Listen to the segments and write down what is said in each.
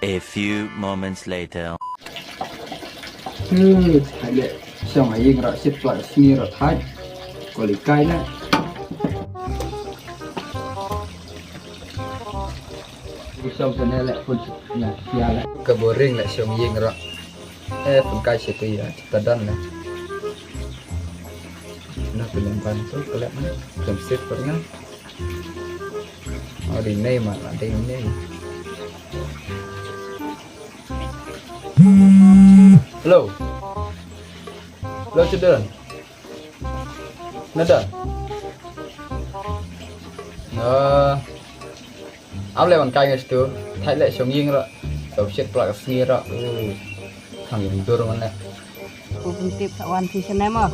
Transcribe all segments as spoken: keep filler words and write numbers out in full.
A few moments later. Hmm, hale. Shong ha ïing ruh shit pla sngi ruh thait. Ko li kai na. Shong sene le pun na sia le. Ka boring le shong ïing ruh. Eh, pun kai shi tu ya. Ta don le. Na pun ban tu kelak na. Jam sit pernah. Oh, di nei ma, di nei. Hello. Hello, Chudon. Nadan. Ah, am le wan kai ngai stu. Thait le shong ïing ruh. Tau shit pla ka sngi ruh. Uh, thang ïing dur man le. Ko pyntip sa wan phi sene mo.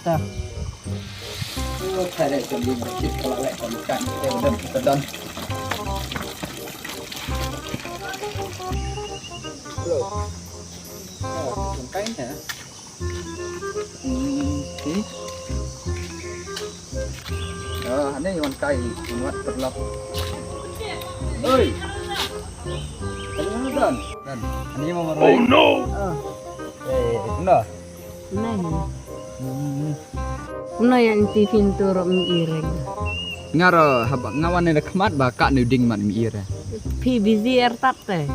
Ta. Oh, thait le shong ïing ruh. Shit pla le wan kai ngai stu. Don, don. Hello. Oh, wan kai ne. Hmm, okay. Ah, ani wan kai, wan wat perlap. Oi. Ani mana Dan? Dan. Ani mau marwai. Oh no. Ah. Eh, no. Nah. Hmm. Kumno ïa nti phin tu ruh mi ireng. Nga ruh haba nga wan na khmat ba ka ne ding mat mi ire. Phi busy er tap te.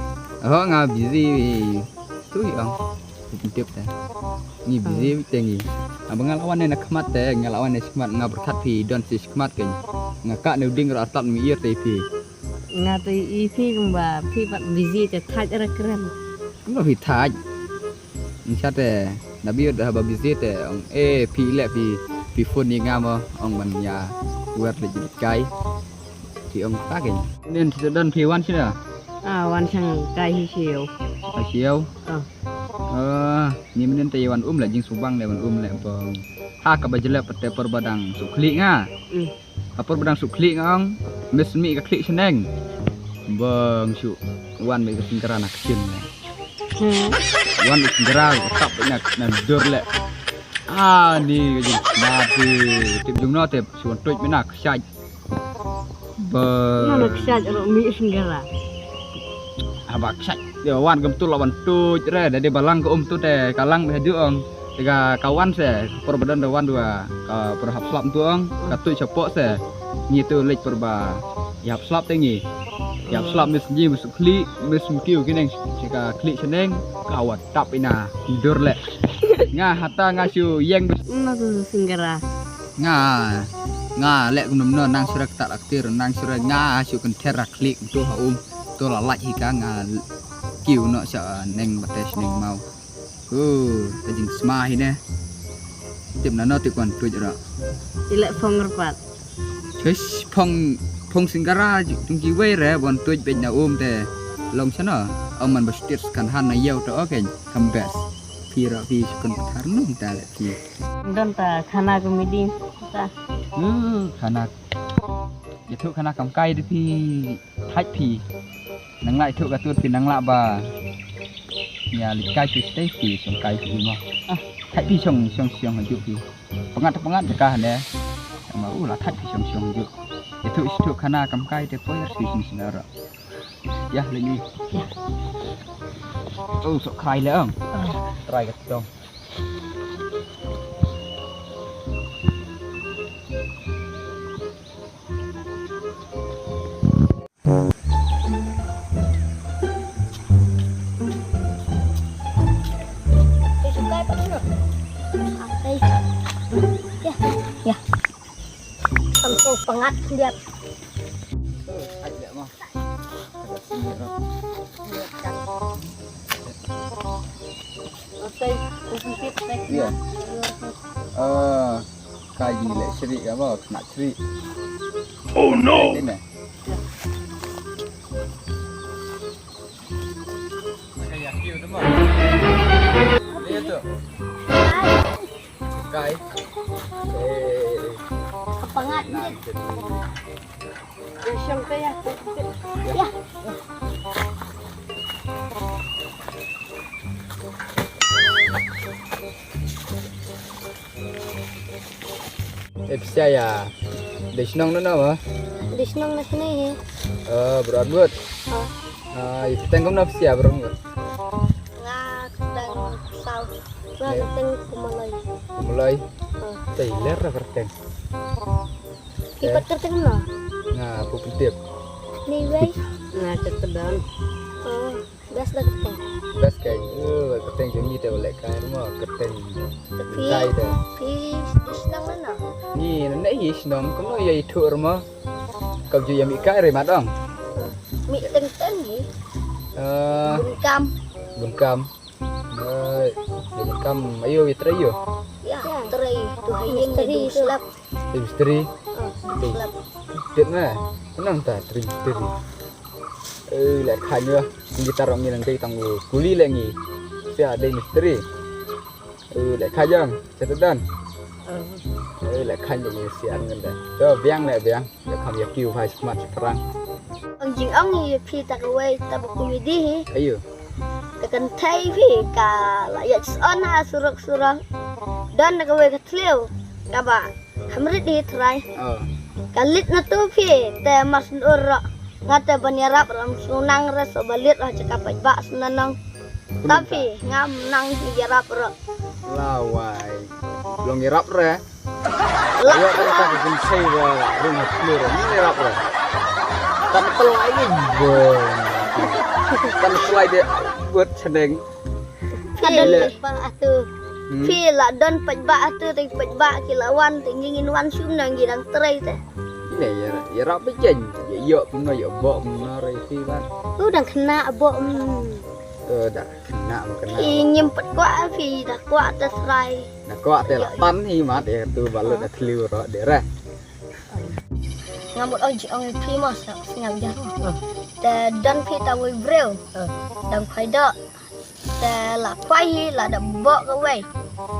Oh, nga busy. Tu ïa. Tip te. Ngi busy te ngi. Haba nga la wan na khmat te, nga la wan na khmat nga berkat phi don si khmat ke. Nga ka ne ding ruh tap mi ir te phi. Nga te i phi kumba phi pat busy te thaj ra kren. Kumno phi thaj? Ngi sa te na biut haba busy te ong eh phi le phi phi phone ni nga mo ong man ïa wer le jit kai. Phi ong ta ke. Nen te don phi wan sina. Ah, wan shang kai hi siu. Kai siu. Ah. Ah, ni menen te wan um le jing subang le wan um le bong. Ha kaba jele pete por badang su khlieh nga. Hmm. Apor badang su khlieh nga ong, mis mi ka khlieh shneng. Bang su wan mi ka singkara na ksin. Hmm. Wan mi singkara ka tap na na dur le. Ah, ni ka jing mati. Tip jung no tip su wan tuj mi na ksaj. Bang. Na ksaj ro mi singkara. Aba ksaj. Dia wan kem tu lawan tuj re. Dadi balang ke um tu te kalang be haju ong. Tega kawan se, por badan da wan dua, ka por hap slap tu ong, ka tu chapo se. Ngi tu lek por ba, ïa hap slap te ngi. Ïa hap slap mis ngi mis khlieh, mis mkiu kineng, si ka khlieh seneng, ka wat tap ina, dur le. Nga hata nga shu yeng bis. Nga tu singkara. Nga, nga lek kum no nang sura ketak aktir, nang sura nga shu kenter khlieh tu ha um, tu la lak hi ka nga kiu no sa neng bates neng mau. Ku, ka jingsma hi ne. Tip nano tip wan tuj ro. Ilek phong repat. Chus phong, phong singgara tung kiwei re wan tuj bej na um te. Long sano. Ong man bastir skan han na yau to oken. Kam bes. Pi ro pi sukun pathar nung ta le pi. Don ta khana ko miding ta. Uh, khana. Ïathuh khana kam kai de phi. Thait phi. Nang lah ïathuh ka tur phi nang lah ba. Ïa leit kai phi stay phi shong kai phi mo. Ah, thait phi shong shong shong hajuh phi. Pangat pangat jaka ne. Ma u la thait phi shong shong hajuh. Ïathuh ïathuh khana kam kai te poi ar phi shong shong ra. Ïa leit ni. Oh, sok krai le ong. Krai ka tong. Ya, ya. Langsung pengat dia. Iya. Eh, kaji lek serik apa? Kena serik. Oh no. Ini. Kai. Eh. Kepengat ni. Siang tu ya. Ya. Eh, pisa ya. Dei shnong na nama? Dei shnong na sini. Eh, berat buat. Oh. Ah, ïa kyrteng kumno phi ïa barong ïa? Nga kyrteng Saw. Nga kyrteng Kumaloi. Kumaloi. Te ler da kyrteng. Ki pat kyrteng kumno? Nga Pu Pyntip. Ni wei. Nga kyrteng Don. Oh, best da kyrteng. Best kai. Oh, kyrteng jong ngi te leh kai mo kyrteng. Kai te. Phi shnong na? Ni na ne hi shnong kumno ïa ithuh mo. Kau ju ïa mih kai re mat ong. Mih teng teng hi. Eh, bun kam. Bun kam. Eh, ïa bun kam ayo ïa trei ïa. Ïa trei tu hai ïing misteri tu slap. Ïa misteri. Slap. Tet na. Kenang ta trei misteri. Eh, leh kha ïa. Ngi tarong ngi nang dei tang kuli leh ngi. Sia dei misteri. Eh, leh kha jong, sa te don. Eh, leh kha jong ïa sian ngan da. To biang leh biang. Ïa kham ïa kiew phai smat sha phrang. Ong jingong ïa phi ta kawei ta ba kumne hi. Ayo. Ka kynthei phi ka la ïa son ha surok surok. Don ta kawei ka thliew. Kaba kham rit hi trai. Oh. Ka lit na tu phi te mas ndur ro. Nga te ban ïarap ram sunang re so ba lit ha jaka paidbah sunanong. Tapi ngam nang hi ïarap ro. Lawai. Long ïarap re. Ïarap re ta kin sei re. Ring hap re. Ni ïarap re. Tan pelai ni bon. Tan pelai de buat seneng. Phi don paidbah atu. Hmm. Phi la don paidbah atu, te paidbah ki la wan, te ngi ngin wan sum nang ngi dang trei te. Ni ïa ïarap bejeng. Ïa ïoh kumno ïa bok kumno re phi ban. Tu dang kena bok. Hmm. Eh, dah kena, kena. Ih, ngim pat kwah, phi dah kwah te trai. Dah kwah te la tan hi mat, eh, tu balut dah tliu ro de re. Nga mut ong jingong phi mo sngap sngap jar. Te don phi ta wei briew. Dang khwai doh. Te la khwai hi la da bok kawei.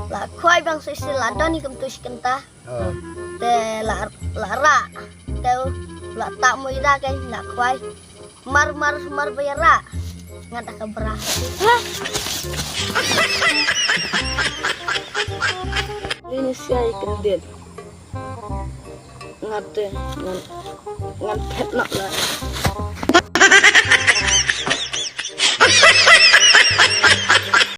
La khwai bang sisi la don hi kum tu shi kynta. Te la, la rah. Te la tap mui da ke la khwai. Mar, mar, mar ba ïa rah. Ngat da ka bra. Lini siai kendit. Ngat te, ngan, ngan phet nok la.